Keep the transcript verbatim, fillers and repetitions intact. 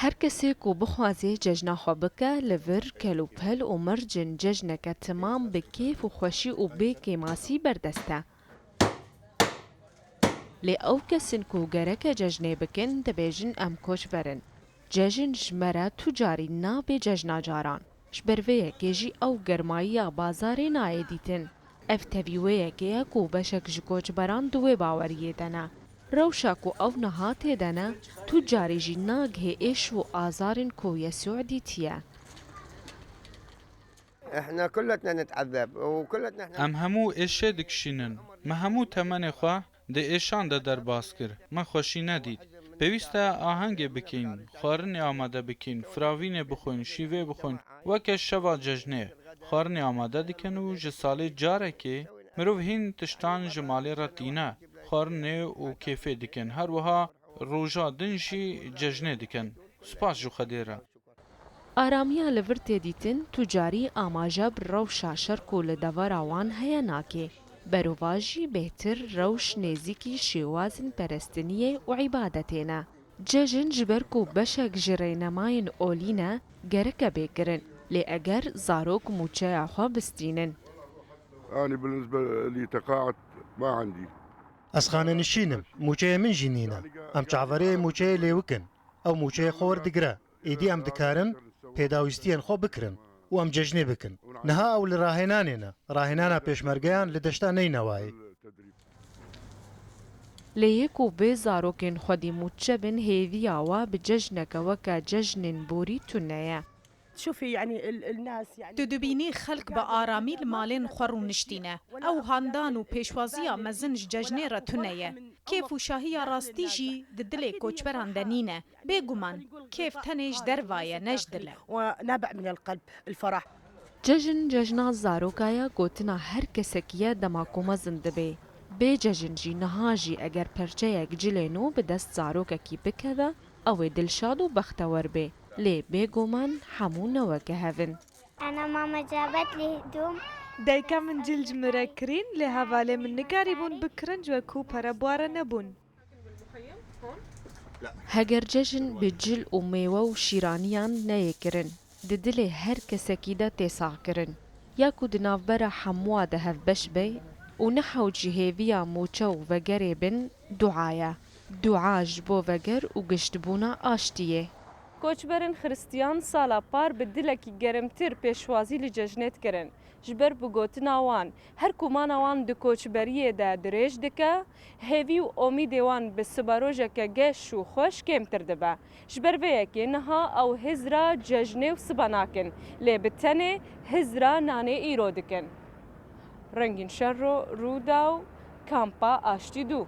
Her kesê ku bixwaze cejna xwe bike, li vir, kelûpel û mircên cejneke timam bi kêf û xweşî û bê kêmasî berdest e. Lê ew kesin ku gereke cejnê bikin, dibêjin em koçber in. Cejn ji me re tu carî nabe cejna caran. Ji ber vê yekê jî ew germayiya bazarê nayê dîtin. Ev tevî wê yekê ye ku beşek ji koçberan di wê baweriyê de ne. Rewşa ku ew niha tê de ne, tu carî jî nagihê êş û azarên ku Yesû dîtiye. احنا كلتنا نتعذب وكلتنا احنا Em hemû êşê dikişînin. Me hemû temenê xwe di êşan de derbas kir. Me xweşî nedît. Pêwîst e ahengê bikîn, xwarinê amade bikîn, firavînê bixwin, şîvê bixwin. Weke şeva cejnê, xwarinê amade dikin û ji salê carekê mirov hîn tiştan ji malê re tîne, xwarinê û kêfê dikin. Her wiha roja din jî cejnê dikin. Spas ji Xwedê re. Aramiya li vir tê dîtin, tu carî amaje bi rewşa şer ku li devera wan heye nake. Berovajî bêhtir rewş nêzîkî şêwazên perestiniyê û îbadetê ne. Cejn ji ber ku beşek ji rênemayên olî ne, gereke bê kirin. Lê eger zarok mûçeya xwe bistînin. أنا بالنسبة لي تقاعد ما عندي. Ez xanenişîn im, mûçeyê min jî nîne. Em çaverê mûçeyê lêwik in. Ew mûçeyê xwe werdigire. Êdî em dikarin pêdawîstiyên xwe bikirin û em cejnê bikin. Niha ew li rahênanê ne. Rahênana pêşmergeyan li deşta Neynewayê. Lê yê ku bê zarokên xwedî mûçe bin, hêviya we bi cejneke weke cejnên borî tune ye. شوفي يعني ال- الناس يعني Tu dibînî xelk bi aramî li malên xwe rûniştîne. Ew handan û pêşwaziya mezin ji cejnê re tune ye. Kêf û şahiya rastî jî di dilê koçberan de nîne. Bêguman, kêf tenê ji derva ye, ne ji dil e. ونابع من القلب الفرح. Cejn cejna zaroka ye, gotina her kesekî ye dema ku mezin dibe. Bê cejn jî niha jî eger perçeyek cilê nû bi dest zarokekî bikeve, ew ê dilşad û bextewer bê. Lê bêguman hemû ne weke hev in. أنا ماما جابت لي هدوم. Dayika min cil ji min re kirîn, lê hevalê min nikarîbûn bikirin ji we ku pere bi we re nebûn. Heger cejn bi cil û mêwe û şîraniyan neyê kirin, di dilê her kesekî de tê sax kirin. Ya ku di navbera hemûa de hevbeş be û nehewt ji hêviya mûçe û vegerê bin, dua ye. Dua ji bo veger û giştbûna aştiyê. Koçberên Xiristiyan sala par bi dilekî gerimtir pêşwazî li cejnê dikirin. Ji ber bi gotina wan, her ku mana wan di koçberiyê de dirêj dike, hêvî û omîdê wan bi siberojeke geş û xweş kêmtir dibe. Ji ber vê yekê niha ew hizra cejnê û sibe nakin, lê bi tenê hizra nanê îro dikin. Rengîn Şerro, Rûdaw, Kampa Aştî du.